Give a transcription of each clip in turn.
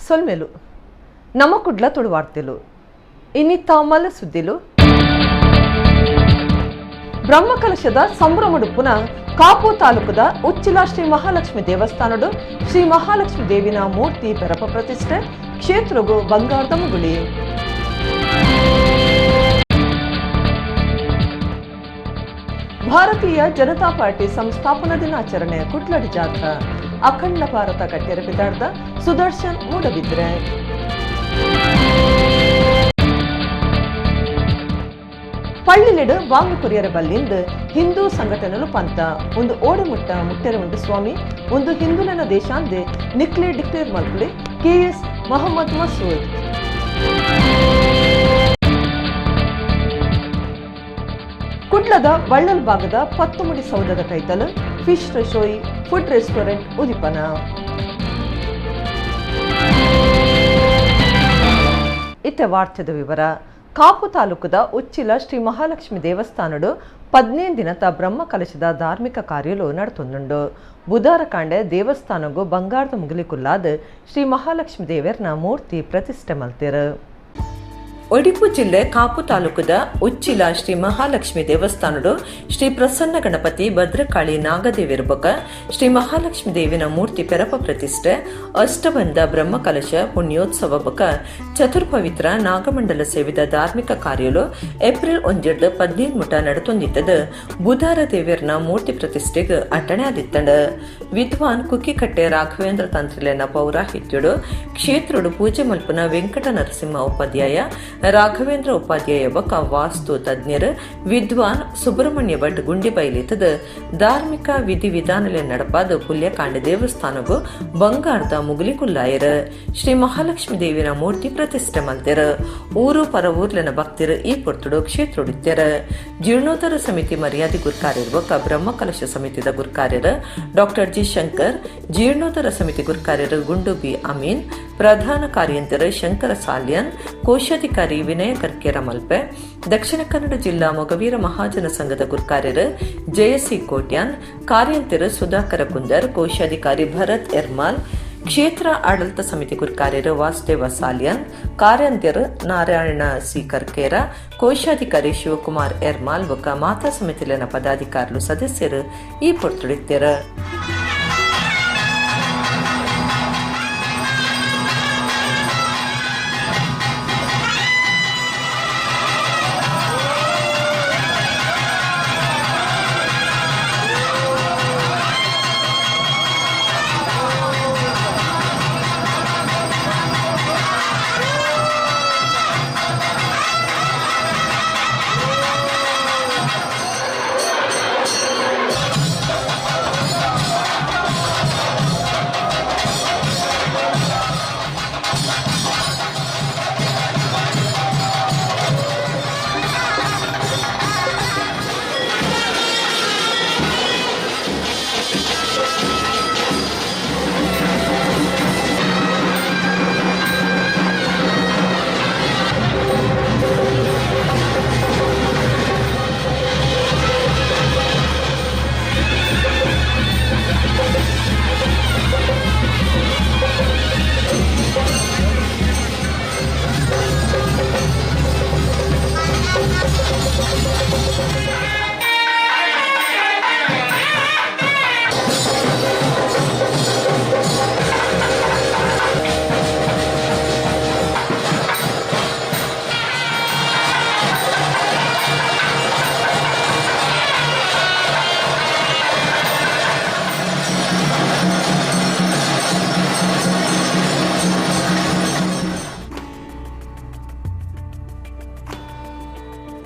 ಸೊಲ್ಮೆಲು ನಮ್ಮ ಕುಡ್ಲ ತುಳುವಾರ್ತೆಲು ಇನ್ನಿತ್ತ ಮಲ್ಲ ಸುದ್ದಿಲು. ಬ್ರಹ್ಮಕಲಶದ ಸಂಭ್ರಮಡುಪ್ಪುನ ಕಾಪು ತಾಲೂಕುದ ಉಚ್ಚಿಲ ಶ್ರೀ ಮಹಾಲಕ್ಷ್ಮಿ ದೇವಸ್ಥಾನಡು ಶ್ರೀ ಮಹಾಲಕ್ಷ್ಮಿ ದೇವಿನ ಮೂರ್ತಿ ಪೆರಪ ಪ್ರತಿಷ್ಠೆ ಕ್ಷೇತ್ರಗು ಬಂಗಾರದ ಮುಗುಳಿ. ಭಾರತೀಯ ಜನತಾ ಪಾರ್ಟಿ ಸಂಸ್ಥಾಪನಾ ದಿನಾಚರಣೆ ಕುಡ್ಲಡಿ ಜಾಥಾ ಅಖಂಡ ಭಾರತ ಕಟ್ಟೆರ ಬಿದಾಡ್ದ ಸುದರ್ಶನ್ ಮೂಡಬಿದ್ರೆ. ಪಳ್ಳಿಲಿಡು ವಾಂಗು ಕೊರಿಯರ ಬಲ್ಲಿಂದು ಹಿಂದೂ ಸಂಘಟನೆಲು ಪಂತ ಒಂದು ಓಡುಮುಟ್ಟ ಮುಟ್ಟೆರ ಉಂಡು ಸ್ವಾಮಿ ಒಂದು ಹಿಂದೂಲನ ದೇಶಾಂದೆ ನಿಕ್ಲೆ ಡಿಕ್ಲೇರ್ ಮಲ್ಪುಲೆ ಕೆಎಸ್ ಮೊಹಮ್ಮದ್ ಮಸೂದ್. ಕುಡ್ಲದ ಬಳ್ಳಲ್ ಭಾಗದ ಪತ್ತುಮುಡಿ ಸೌಧದ ಕೈತಲು ಫಿಶ್ ರಸೋಯಿ ಫುಡ್ ರೆಸ್ಟೋರೆಂಟ್ ಉದಿಪನ. ಇತ್ತ ವಾರ್ತೆದ ವಿವರ. ಕಾಪು ತಾಲೂಕುದ ಉಚ್ಚಿಲ ಶ್ರೀ ಮಹಾಲಕ್ಷ್ಮಿ ದೇವಸ್ಥಾನಡು 15 ದಿನದ ಬ್ರಹ್ಮಕಲಶದ ಧಾರ್ಮಿಕ ಕಾರ್ಯಲು ನಡತೊಂದುಂಡು. ಬುಧಾರ ಕಾಂಡೆ ದೇವಸ್ಥಾನಗು ಬಂಗಾರದ ಮುಗಿಲಿಕುಲ್ಲಾದ ಶ್ರೀ ಮಹಾಲಕ್ಷ್ಮಿ ದೇವರ್ನ ಮೂರ್ತಿ ಪ್ರತಿಷ್ಠೆ ಮಲ್ತೆರು. ಒಡಿಪು ಜಿಲ್ಲೆ ಕಾಪು ತಾಲೂಕುದ ಉಚ್ಚಿಲ ಶ್ರೀ ಮಹಾಲಕ್ಷ್ಮಿ ದೇವಸ್ಥಾನಡು ಶ್ರೀ ಪ್ರಸನ್ನ ಗಣಪತಿ ಭದ್ರಕಾಳಿ ನಾಗದೇವಿರ ಬೊಕ ಶ್ರೀ ಮಹಾಲಕ್ಷ್ಮಿ ದೇವಿನ ಮೂರ್ತಿ ಪೆರಪ ಪ್ರತಿಷ್ಠೆ ಅಷ್ಟಬಂಧ ಬ್ರಹ್ಮಕಲಶ ಪುಣ್ಯೋತ್ಸವ ಬೊಕ ಚತುರ್ಪವಿತ್ರ ನಾಗಮಂಡಲ ಸೇವಿದ ಧಾರ್ಮಿಕ ಕಾರ್ಯಲು ಏಪ್ರಿಲ್ 1 15 ಮುಟ ನಡತೊಂದಿತ್ತದ. ಬುಧಾರ ದೇವಿಯರ್ನ ಮೂರ್ತಿ ಪ್ರತಿಷ್ಠೆಗೆ ಅಟ್ಟಣೆ ಆದಿತ್ತಂಡ. ವಿದ್ವಾನ್ ಕುಕ್ಕಿಕಟ್ಟೆ ರಾಘವೇಂದ್ರ ತಂತ್ರಿಲೆನ ಪೌರಾಹಿತ್ಯಡು ಕ್ಷೇತ್ರಡು ಪೂಜೆ ಮಲ್ಪುನ ವೆಂಕಟ ನರಸಿಂಹ ಉಪಾಧ್ಯಾಯ, ರಾಘವೇಂದ್ರ ಉಪಾಧ್ಯಾಯ ಬೊಕ ವಾಸ್ತು ತಜ್ಞರು ವಿದ್ವಾನ್ ಸುಬ್ರಹ್ಮಣ್ಯ ಭಟ್ ಗುಂಡಿಬೈಲಿತದ ಧಾರ್ಮಿಕ ವಿಧಿವಿಧಾನಲೆ ನಡಪಾದ ಪುಲ್ಯಕಾಂಡ ದೇವಸ್ಥಾನಗು ಬಂಗಾರದ ಮುಗುಲಿಕುಲ್ಲಾಯರ ಶ್ರೀ ಮಹಾಲಕ್ಷ್ಮಿ ದೇವಿನ ಮೂರ್ತಿ ಪ್ರತಿಷ್ಠೆ ಮಲ್ತೆರ. ಊರು ಪರ ಊರ್ಲೆನ ಭಕ್ತಿರು ಈ ಪೊರ್ತುಡು ಕ್ಷೇತ್ರೊಡಿತ್ತೆರ. ಜೀರ್ಣೋದ್ಧಾರ ಸಮಿತಿ ಮರ್ಯಾದೆ ಗುರ್ಕಾರ್ಯರು ಬೊಕ ಬ್ರಹ್ಮಕಲಶ ಸಮಿತಿದ ಗುರ್ಕಾರ್ಯರು ಡಾಕ್ಟರ್ ಜಿ ಶಂಕರ್, ಜೀರ್ಣೋದ್ಧಾರ ಸಮಿತಿ ಗುರ್ಕಾರ್ಯರು ಗುಂಡು ಬಿ ಅಮೀನ್, ಪ್ರಧಾನ ಕಾರ್ಯಂತರು ಶಂಕರ ಸಾಲ್ಯನ್, ಕೋಶಾಧಿಕಾರಿ ವಿನಯ ಕರ್ಕೇರ ಮಲ್ಪೆ, ದಕ್ಷಿಣ ಕನ್ನಡ ಜಿಲ್ಲಾ ಮೊಗವೀರ ಮಹಾಜನ ಸಂಘದ ಗುರ್ಕಾರ್ಯರು ಜಯಸಿ ಕೋಟ್ಯಾನ್, ಕಾರ್ಯಂತರು ಸುಧಾಕರ ಕುಂದರ್, ಕೋಶಾಧಿಕಾರಿ ಭರತ್ ಎರ್ಮಾಲ್, ಕ್ಷೇತ್ರ ಆಡಳಿತ ಸಮಿತಿ ಗುರ್ಕಾರ್ಯರು ವಾಸುದೇವ ಸಾಲ್ಯನ್, ಕಾರ್ಯಂತರು ನಾರಾಯಣ ಸಿ ಕರ್ಕೇರ, ಕೋಶಾಧಿಕಾರಿ ಶಿವಕುಮಾರ್ ಎರ್ಮಾಲ್ ಬೊಕ್ಕ ಮಾತಾ ಸಮಿತಿಲಿನ ಪದಾಧಿಕಾರಿಲು ಸದಸ್ಯರು ಈ ಪೊರ್ತುಡಿತ್ತೆರು.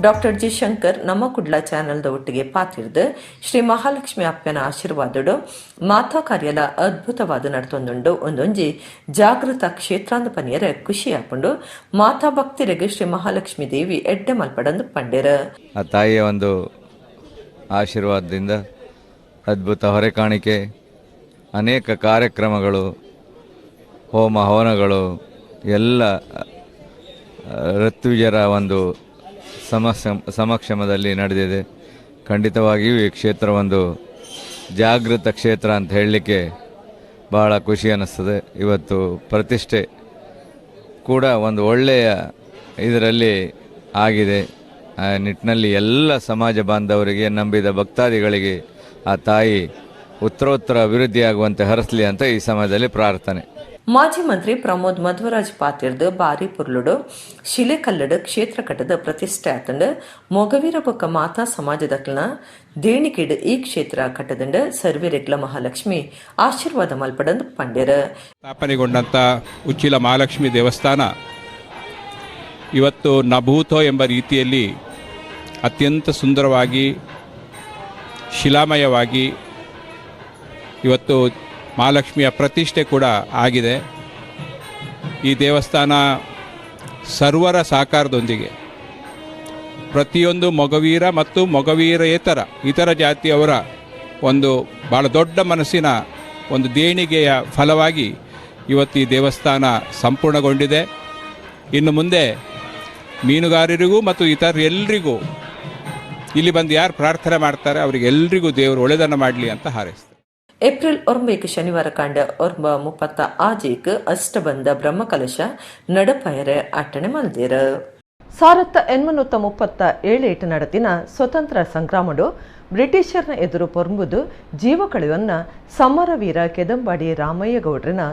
ಡಾಕ್ಟರ್ ಜಿ ಶಂಕರ್ ನಮ್ಮ ಕುಡ್ಲ ಚಾನೆಲ್ದ ಒಟ್ಟಿಗೆ ಪಾತಿರ್ದು ಶ್ರೀ ಮಹಾಲಕ್ಷ್ಮಿ ಅಪ್ಪನ ಆಶೀರ್ವಾದಡು ಮಾತಾ ಕಾರ್ಯಲ ಅದ್ಭುತವಾದ ನಡ್ತೊಂದುಂಡು. ಒಂದೊಂಜಿ ಜಾಗೃತ ಕ್ಷೇತ್ರಾಂದ ಪನಿಯರ ಖುಷಿ ಆಪುಂಡು. ಮಾತಾ ಭಕ್ತರಿಗೆ ಶ್ರೀ ಮಹಾಲಕ್ಷ್ಮಿ ದೇವಿ ಎಡ್ಡೆ ಮಲ್ಪಡಂದು ಪಂಡೆರ. ಆ ತಾಯಿಯ ಒಂದು ಆಶೀರ್ವಾದದಿಂದ ಅದ್ಭುತ ಹೊರೆಕಾಣಿಕೆ, ಅನೇಕ ಕಾರ್ಯಕ್ರಮಗಳು, ಹೋಮ ಹವನಗಳು ಎಲ್ಲ ಋತ್ವಿಜರ ಒಂದು ಸಮಕ್ಷಮದಲ್ಲಿ ನಡೆದಿದೆ. ಖಂಡಿತವಾಗಿಯೂ ಈ ಕ್ಷೇತ್ರ ಒಂದು ಜಾಗೃತ ಕ್ಷೇತ್ರ ಅಂತ ಹೇಳಲಿಕ್ಕೆ ಭಾಳ ಖುಷಿ ಅನ್ನಿಸ್ತದೆ. ಇವತ್ತು ಪ್ರತಿಷ್ಠೆ ಕೂಡ ಒಂದು ಒಳ್ಳೆಯ ಇದರಲ್ಲಿ ಆಗಿದೆ. ಆ ನಿಟ್ಟಿನಲ್ಲಿ ಎಲ್ಲ ಸಮಾಜ ಬಾಂಧವರಿಗೆ, ನಂಬಿದ ಭಕ್ತಾದಿಗಳಿಗೆ ಆ ತಾಯಿ ಉತ್ತರೋತ್ತರ ಅಭಿವೃದ್ಧಿಯಾಗುವಂತೆ ಹರಸಲಿ ಅಂತ ಈ ಸಮಯದಲ್ಲಿ ಪ್ರಾರ್ಥನೆ. ಮಾಜಿ ಮಂತ್ರಿ ಪ್ರಮೋದ್ ಮಧ್ವರಾಜ್ ಪಾತಿರ್ದು ಬಾರಿ ಪುರ್ಲುಡು ಶಿಲೆಕಲ್ಲಡು ಕ್ಷೇತ್ರ ಕಟ್ಟದ ಪ್ರತಿಷ್ಠೆ ಆತಂಡು. ಮೊಗವೀರ ಬೊಕ್ಕ ಮಾತಾ ಸಮಾಜದಕ್ಲನ ದೇಣಿಕೆಡ್ ಈ ಕ್ಷೇತ್ರ ಕಟ್ಟದಂಡ. ಸರ್ವೆರೆಗ್ಲ ಮಹಾಲಕ್ಷ್ಮಿ ಆಶೀರ್ವಾದ ಮಲ್ಪಡಂದು ಪಂಡೆರ್. ಸ್ಥಾಪನೆಗೊಂಡಂಥ ಉಚ್ಚಿಲ ಮಹಾಲಕ್ಷ್ಮಿ ದೇವಸ್ಥಾನ ಇವತ್ತು ನಭೂತೋ ಎಂಬ ರೀತಿಯಲ್ಲಿ ಅತ್ಯಂತ ಸುಂದರವಾಗಿ, ಶಿಲಾಮಯವಾಗಿ ಇವತ್ತು ಮಹಾಲಕ್ಷ್ಮಿಯ ಪ್ರತಿಷ್ಠೆ ಕೂಡ ಆಗಿದೆ. ಈ ದೇವಸ್ಥಾನ ಸರ್ವರ ಸಹಕಾರದೊಂದಿಗೆ ಪ್ರತಿಯೊಂದು ಮೊಗವೀರ ಮತ್ತು ಮೊಗವೀರೇತರ ಇತರ ಜಾತಿಯವರ ಒಂದು ಭಾಳ ದೊಡ್ಡ ಮನಸ್ಸಿನ ಒಂದು ದೇಣಿಗೆಯ ಫಲವಾಗಿ ಇವತ್ತು ಈ ದೇವಸ್ಥಾನ ಸಂಪೂರ್ಣಗೊಂಡಿದೆ. ಇನ್ನು ಮುಂದೆ ಮೀನುಗಾರರಿಗೂ ಮತ್ತು ಇತರೆಲ್ಲರಿಗೂ, ಇಲ್ಲಿ ಬಂದು ಯಾರು ಪ್ರಾರ್ಥನೆ ಮಾಡ್ತಾರೆ ಅವರಿಗೆಲ್ಲರಿಗೂ ದೇವರು ಒಳ್ಳೆಯದನ್ನು ಮಾಡಲಿ ಅಂತ ಹಾರೈಸ್ತಾರೆ. ಏಪ್ರಿಲ್ 9ಕ್ಕೆ ಶನಿವಾರ ಕಾಂಡ 9:36ಕ್ಕೆ ಅಷ್ಟಬಂಧ ಬ್ರಹ್ಮಕಲಶ ನಡಪಯರೆ ಅಟ್ಟಣೆ ಮಲ್ದೇರ. 1837 ನಡತಿನ ಸ್ವತಂತ್ರ ಸಂಗ್ರಾಮಡು ಬ್ರಿಟಿಷರ್ನ ಎದುರು ಪೊರ್ಂಬುದು ಜೀವ ಕಳೆಯನ್ನ ಸಮರವೀರ ಕೆದಂಬಾಡಿ ರಾಮಯ್ಯಗೌಡ್ರನ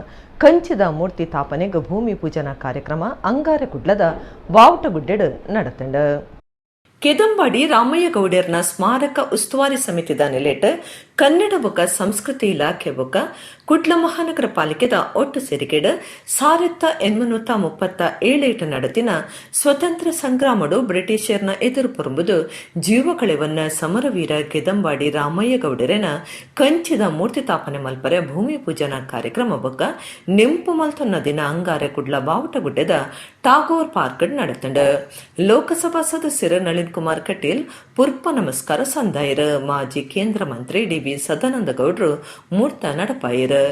ಕಂಚಿದ ಮೂರ್ತಿ ತಾಪನೆಗೆ ಭೂಮಿ ಪೂಜನಾ ಕಾರ್ಯಕ್ರಮ ಅಂಗಾರೆ ಕುಡ್ಲದ ಬಾವುಟಗುಡ್ಡೆಡು ನಡತಂಡ. ಕೆದಂಬಾಡಿ ರಾಮಯ್ಯಗೌಡರ್ನ ಸ್ಮಾರಕ ಉಸ್ತುವಾರಿ ಸಮಿತಿದ ನೆಲೆಟ್ ಕನ್ನಡ ಬೊಕ ಸಂಸ್ಕೃತಿ ಇಲಾಖೆ ಬೊಕ ಕುಡ್ಲ ಮಹಾನಗರ ಪಾಲಿಕೆದ ಒಟ್ಟು ಸೇರಿಕೆಡ್ 1837 ನಡತಿನ ಸ್ವತಂತ್ರ ಸಂಗ್ರಾಮಡು ಬ್ರಿಟಿಷರ್ನ ಎದುರು ಪೊರುಂಬುದು ಜೀವ ಕಳೆವನ್ನ ಸಮರವೀರ ಕೆದಂಬಾಡಿ ರಾಮಯ್ಯಗೌಡರನ ಕಂಚಿದ ಮೂರ್ತಿ ತಾಪನೆ ಮಲ್ಪರೆ ಭೂಮಿ ಪೂಜನಾ ಕಾರ್ಯಕ್ರಮ ಬೊಕ್ಕ ನೆಂಪು ಮಲ್ತೊನ್ನ ದಿನ ಅಂಗಾರೆ ಕುಡ್ಲ ಬಾವುಟಗುಡ್ಡೆದ ಟಾಗೋರ್ ಪಾರ್ಕ್ ನಡತಂಡ. ಲೋಕಸಭಾ ಸದಸ್ಯರು ನಳಿನ್ ಕುಮಾರ್ ಕಟೀಲ್ ಪುರ್ಪ ನಮಸ್ಕಾರ ಸಂದಾಯರು. ಮಾಜಿ ಕೇಂದ್ರ ಮಂತ್ರಿ ಡಿವಿ ಸದಾನಂದ ಗೌಡ್ರು ಮೂರ್ತ ನಡಪಾಯರು.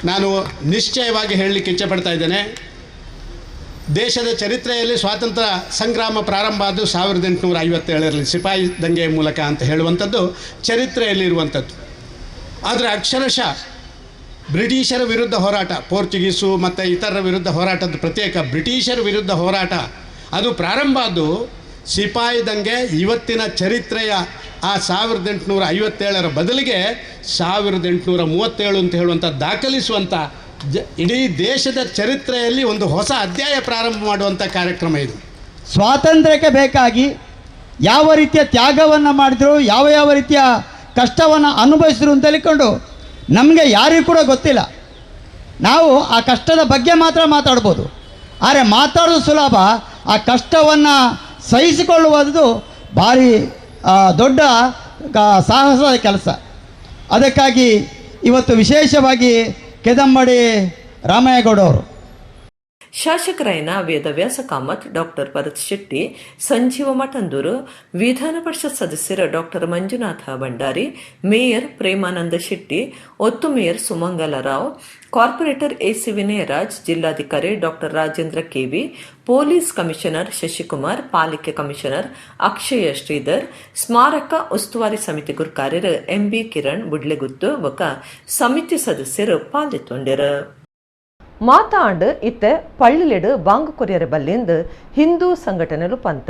ನಾನು ನಿಶ್ಚಯವಾಗಿ ಹೇಳಲಿಕ್ಕೆ ಇಚ್ಛೆ ಪಡ್ತಾ ಇದ್ದೇನೆ. ದೇಶದ ಚರಿತ್ರೆಯಲ್ಲಿ ಸ್ವಾತಂತ್ರ್ಯ ಸಂಗ್ರಾಮ ಪ್ರಾರಂಭ ಆದ್ದು 1857ರಲ್ಲಿ ಸಿಪಾಯಿ ದಂಗೆಯ ಮೂಲಕ ಅಂತ ಹೇಳುವಂಥದ್ದು ಚರಿತ್ರೆಯಲ್ಲಿರುವಂಥದ್ದು. ಆದರೆ ಅಕ್ಷರಶಃ ಬ್ರಿಟಿಷರ ವಿರುದ್ಧ ಹೋರಾಟ, ಪೋರ್ಚುಗೀಸು ಮತ್ತು ಇತರರ ವಿರುದ್ಧ ಹೋರಾಟದ ಪ್ರತ್ಯೇಕ ಬ್ರಿಟಿಷರ ವಿರುದ್ಧ ಹೋರಾಟ ಅದು ಪ್ರಾರಂಭ ಆದ್ದು ಸಿಪಾಯಿ ದಂಗೆ ಇವತ್ತಿನ ಚರಿತ್ರೆಯ ಆ 1857ರ ಬದಲಿಗೆ 1837 ಅಂತ ಹೇಳುವಂಥ ದಾಖಲಿಸುವಂಥ ಇಡೀ ದೇಶದ ಚರಿತ್ರೆಯಲ್ಲಿ ಒಂದು ಹೊಸ ಅಧ್ಯಾಯ ಪ್ರಾರಂಭ ಮಾಡುವಂಥ ಕಾರ್ಯಕ್ರಮ ಇದು. ಸ್ವಾತಂತ್ರ್ಯಕ್ಕೆ ಬೇಕಾಗಿ ಯಾವ ರೀತಿಯ ತ್ಯಾಗವನ್ನು ಮಾಡಿದರು, ಯಾವ ಯಾವ ರೀತಿಯ ಕಷ್ಟವನ್ನು ಅನುಭವಿಸಿದ್ರು ಅಂತ ಹೇಳಿಕೊಂಡು ನಮಗೆ ಯಾರಿಗೂ ಕೂಡ ಗೊತ್ತಿಲ್ಲ. ನಾವು ಆ ಕಷ್ಟದ ಬಗ್ಗೆ ಮಾತ್ರ ಮಾತಾಡ್ಬೋದು, ಆದರೆ ಮಾತಾಡೋದು ಸುಲಭ, ಆ ಕಷ್ಟವನ್ನು ಸಹಿಸಿಕೊಳ್ಳುವುದು ಭಾರಿ ದೊಡ್ಡ ಸಾಹಸದ ಕೆಲಸ. ಅದಕ್ಕಾಗಿ ಇವತ್ತು ವಿಶೇಷವಾಗಿ ಕೆದಂಬಾಡಿ ರಾಮಯ್ಯಗೌಡವರು ಶಾಸಕರಾಯನ ವೇದವ್ಯಾಸ ಕಾಮತ್, ಡಾಕ್ಟರ್ ಭರತ್ ಶೆಟ್ಟಿ, ಸಂಜೀವ ಮಠಂದೂರು, ವಿಧಾನ ಪರಿಷತ್ ಸದಸ್ಯರ ಡಾಕ್ಟರ್ ಮಂಜುನಾಥ ಭಂಡಾರಿ, ಮೇಯರ್ ಪ್ರೇಮಾನಂದ ಶೆಟ್ಟಿ, ಒತ್ತು mayor Sumangala Rao, corporator AC Vinayaraj, ಜಿಲ್ಲಾಧಿಕಾರಿ doctor Rajendra KV, police commissioner Shashikumar, ಪಾಲಿಕೆ ಕಮಿಷನರ್ ಅಕ್ಷಯ ಶ್ರೀಧರ್, ಸ್ಮಾರಕ ಉಸ್ತುವಾರಿ ಸಮಿತಿ ಗುರ್ಕಾರ್ಯರು ಎಂಬಿ ಕಿರಣ್ ಬುಡ್ಲೆಗುತ್ತು ಬೊಕ ಸಮಿತಿ ಸದಸ್ಯರು ಪಾಲ್ಗೊಂಡರು. ಮಾತಾಂಡ್ ಇತ್ತೆ ಪಳ್ಳಿಲೆಡು ಬಾಂಗ್ ಕೊರಿಯರ ಬಲ್ಲಿಂದು ಹಿಂದೂ ಸಂಘಟನೆಲು ಪಂತ.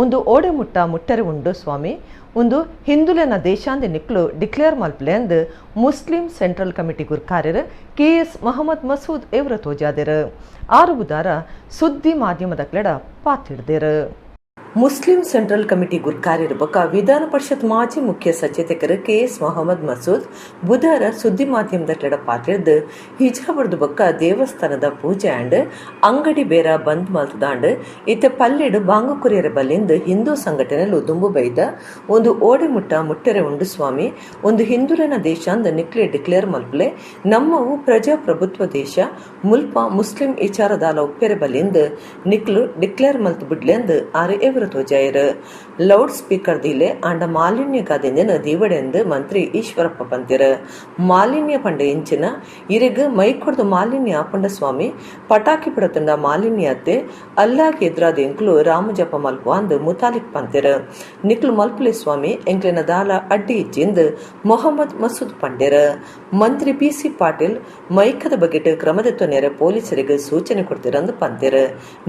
ಒಂದು ಓಡೆ ಮುಟ್ಟ ಮುಟ್ಟರೆ ಉಂಡು ಸ್ವಾಮಿ, ಒಂದು ಹಿಂದುಲೆನ ದೇಶಾಂದಿ ನಿಕ್ಲು ಡಿಕ್ಲೇರ್ ಮಲ್ಪಲೆಂದು Muslim central committee ಗುರ್ಕಾರ್ಯರು K S Mohammed Masood ಎವ್ರ ತೋಜಾದಿರು. ಆರು ಬುಧಾರ ಸುದ್ದಿ ಮಾಧ್ಯಮದ ಕ್ಲೆಡ ಪಾತಿಡ್ದಿರು. Muslim central committee ಗುರ್ಕಾರ್ಯರು ಬೊಕ ವಿಧಾನ ಪರಿಷತ್ ಮಾಜಿ ಮುಖ್ಯ ಸಚೇತಕರು ಕೆ ಎಸ್ ಮೊಹಮ್ಮದ್ ಮಸೂದ್ ಬುಧವಾರ ಸುದ್ದಿ ಮಾಧ್ಯಮದ ಕ್ಲೆಡ ಪಾತಿಡ್ದು, ಹಿಜಾಬರ್ದು ಬೊಕ್ಕ ದೇವಸ್ಥಾನದ ಪೂಜೆ ಆಂಡ್ ಅಂಗಡಿ ಬೇರ ಬಂದ್ ಮಲ್ತದಾಂಡ್. ಇತ್ತೆ ಪಲ್ಲೆಡು ಬಾಂಗುಕುರಿಯರ ಬಲ್ಲಿಂದು ಹಿಂದೂ ಸಂಘಟನೆಲು ದುಂಬು ಬೈದ. ಒಂದು ಓಡೆ ಮುಟ್ಟ ಮುಟ್ಟರೆ ಉಂಡು ಸ್ವಾಮಿ, ಒಂದು ಹಿಂದೂರನ ದೇಶ ಅಂದ ನಿಕ್ಲೆ ಡಿಕ್ಲೇರ್ ಮಲ್ಪಲೆ. ನಮ್ಮವು ಪ್ರಜಾಪ್ರಭುತ್ವ ದೇಶ, ಮುಲ್ಪ ಮುಸ್ಲಿಂ ವಿಚಾರದಾಲ ಒಪ್ಪೆರೆ ಬಲ್ಲಿಂದು ನಿಕ್ಲು ಡಿಕ್ಲೇರ್ ಮಲ್ತು ಬಿಡ್ಲೆಂದು ಆರು ಎವರ ತೀವ್ರ ತೋಜಾಯರು. ಲೌಡ್ ಸ್ಪೀಕರ್ ದಿಲೆ ಆಂಡ ಮಾಲಿನ್ಯ ಗಾದೆಂದಿನ ದೀವಡೆಂದು ಮಂತ್ರಿ ಈಶ್ವರಪ್ಪ ಪಂತಿರು. ಮಾಲಿನ್ಯ ಪಂಡ ಇಂಚಿನ ಇರೆಗ್ ಮೈಕೊಡ್ದು ಮಾಲಿನ್ಯ ಆಪಂಡ ಸ್ವಾಮಿ, ಪಟಾಕಿ ಪಡತಂಡ ಮಾಲಿನ್ಯ ಅತ್ತೆ ಅಲ್ಲಾಗಿ ಎದುರಾದ ಎಂಕ್ಲು ರಾಮಜಪ ಮಲ್ಪು ಅಂದ್ ಮುತಾಲಿಕ್ ಪಂತಿರು. ನಿಕ್ಲು ಮಲ್ಪುಲೆ ಸ್ವಾಮಿ, ಎಂಕ್ಲೆನ ದಾಲ ಅಡ್ಡಿ ಇಜ್ಜಿಂದು ಮೊಹಮ್ಮದ್ ಮಸೂದ್ ಪಂಡೆರ್. ಮಂತ್ರಿ ಪಿ.ಸಿ. ಪಾಟೀಲ್ ಮೈಕದ ಬಗೆಟ್ ಕ್ರಮದತ್ವ ನೆರೆ ಪೊಲೀಸರಿಗೆ ಸೂಚನೆ ಕೊಡ್ತಿರಂದು ಪಂತೆರ್.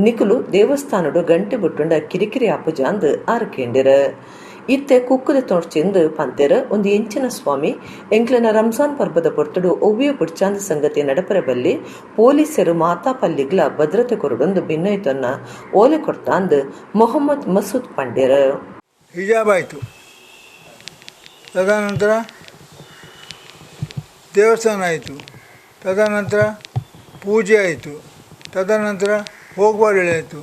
ನಿಕುಲು ದೇವಸ್ಥಾನಡು ಗಂಟೆ ಬುಟ್ಟುಂಡ ಕಿರಿಕಿರಿ ಆಪುಜ ಅಂದ್ ಆರ್ ಕೇಂಡೆರ್. ಇತ್ತೆ ಕುಕ್ಕುದ ತೋರ್ಚಿಂದು ಪಂತೆರ್. ಒಂದು ಎಂಚಿನ ಸ್ವಾಮಿ, ಎಂಕ್ಲೆನ ರಂಜಾನ್ ಪರ್ಬದ ಪೊರ್ತುಡು ಒವ್ವೇ ಬುಡ್ಚಾಂದ ಸಂಗತಿ ನಡಪರೆ ಬಲ್ಲಿ, ಪೊಲೀಸರು ಮಾತಾ ಪಲ್ಲಿಗ್ಲ ಭದ್ರತೆ ಕೊರಡೊಂದು ಭಿನ್ನೈತನ್ನ ಓಲೆ ಕೊಡ್ತಾಂದು ಮೊಹಮ್ಮದ್ ಮಸೂದ್ ಪಂಡೆರ್. ಹಿಜಾಬ್ ಆಯಿತು, ತದನಂತರ ದೇವಸ್ಥಾನ ಆಯಿತು, ತದನಂತರ ಪೂಜೆ ಆಯಿತು, ತದನಂತರ ಹೋಗಬಾರ್ದು ಆಯಿತು,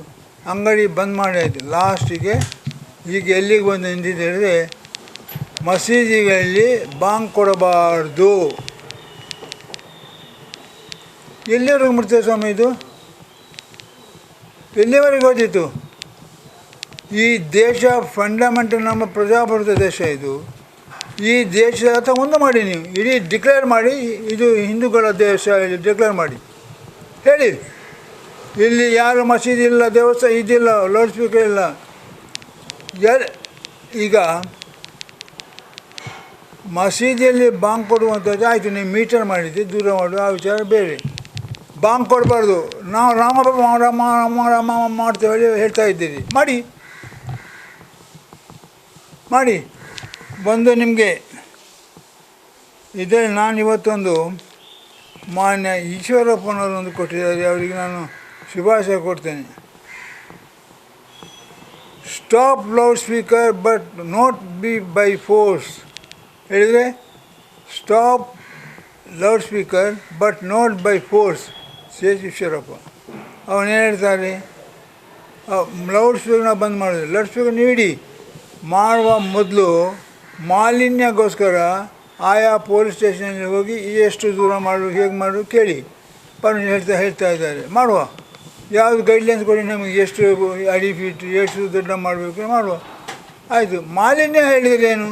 ಅಂಗಡಿ ಬಂದ್ ಮಾಡಿ ಆಯಿತು. ಲಾಸ್ಟಿಗೆ ಈಗ ಎಲ್ಲಿಗೆ ಬಂದು ನಿಂತಿದೆ ಹೇಳಿದ್ರೆ, ಮಸೀದಿಗಳಲ್ಲಿ ಬಾಂಗ್ ಕೊಡಬಾರ್ದು. ಎಲ್ಲಿವರೆಗೆ ಮುಟ್ತದೆ ಸ್ವಾಮಿ ಇದು? ಎಲ್ಲಿವರೆಗೆ ಹೋದಿತ್ತು ಈ ದೇಶ? ಫಂಡಮೆಂಟಲ್ ನಮ್ಮ ಪ್ರಜಾಪ್ರಭುತ್ವ ದೇಶ ಇದು. ಈ ದೇಶದ ಅಥವಾ ಒಂದು ಮಾಡಿ, ನೀವು ಇಡೀ ಡಿಕ್ಲೇರ್ ಮಾಡಿ, ಇದು ಹಿಂದೂಗಳ ದೇಶ ಡಿಕ್ಲೇರ್ ಮಾಡಿ ಹೇಳಿ. ಇಲ್ಲಿ ಯಾರು ಮಸೀದಿ ಇಲ್ಲ, ದೇವಸ್ಥಾನ ಇದಿಲ್ಲ, ಲೌಡ್ ಸ್ಪೀಕರ್ ಇಲ್ಲ. ಯಾರು ಈಗ ಮಸೀದಿಯಲ್ಲಿ ಬಾಂಗ್ ಕೊಡುವಂಥದ್ದು ಆಯಿತು, ನೀವು ಮೀಟರ್ ಮಾಡಿದ್ದು ದೂರ ಮಾಡುವ ಆ ವಿಚಾರ ಬೇರೆ. ಬಾಂಗ್ ಕೊಡಬಾರ್ದು, ನಾವು ರಾಮ ರಾಮ ರಾಮ ರಾಮ ಮಾಡ್ತೇವೆ ಹೇಳ್ತಾ ಇದ್ದೀರಿ, ಮಾಡಿ ಮಾಡಿ ಬಂದು ನಿಮಗೆ ಇದರಲ್ಲಿ ನಾನು ಇವತ್ತೊಂದು ಮಾನ್ಯ ಈಶ್ವರಪ್ಪನವರು ಒಂದು ಕೊಟ್ಟಿದ್ದಾರೆ, ಅವರಿಗೆ ನಾನು ಶುಭಾಶಯ ಕೊಡ್ತೇನೆ. Stop loud speaker but not be by force ಹೇಳಿದರೆ, stop loud speaker but not by force says Eshwarappa. ಅವನೇನು ಹೇಳ್ತಾರೆ, ಲೌಡ್ ಸ್ಪೀಕರ್ನ ಬಂದ್ ಮಾಡೋದು, ಲೌಡ್ ಸ್ಪೀಕರ್ ನೀಡಿ ಮಾಡುವ ಮೊದಲು ಮಾಲಿನ್ಯಕ್ಕೋಸ್ಕರ ಆಯಾ ಪೊಲೀಸ್ ಸ್ಟೇಷನಲ್ಲಿ ಹೋಗಿ ಎಷ್ಟು ದೂರ ಮಾಡು, ಹೇಗೆ ಮಾಡು ಕೇಳಿ ಪರ್ಮಿಷನ್ ಹೇಳ್ತಾ ಇದ್ದಾರೆ. ಮಾಡುವ ಯಾವುದು ಗೈಡ್ಲೈನ್ಸ್ ಕೊಡಿ ನಮಗೆ, ಎಷ್ಟು ಅಡಿ ಫೀಟ್ ಎಷ್ಟು ದೊಡ್ಡ ಮಾಡಬೇಕು ಮಾಡುವ. ಆಯಿತು, ಮಾಲಿನ್ಯ ಹೇಳಿದರೆ ಏನು?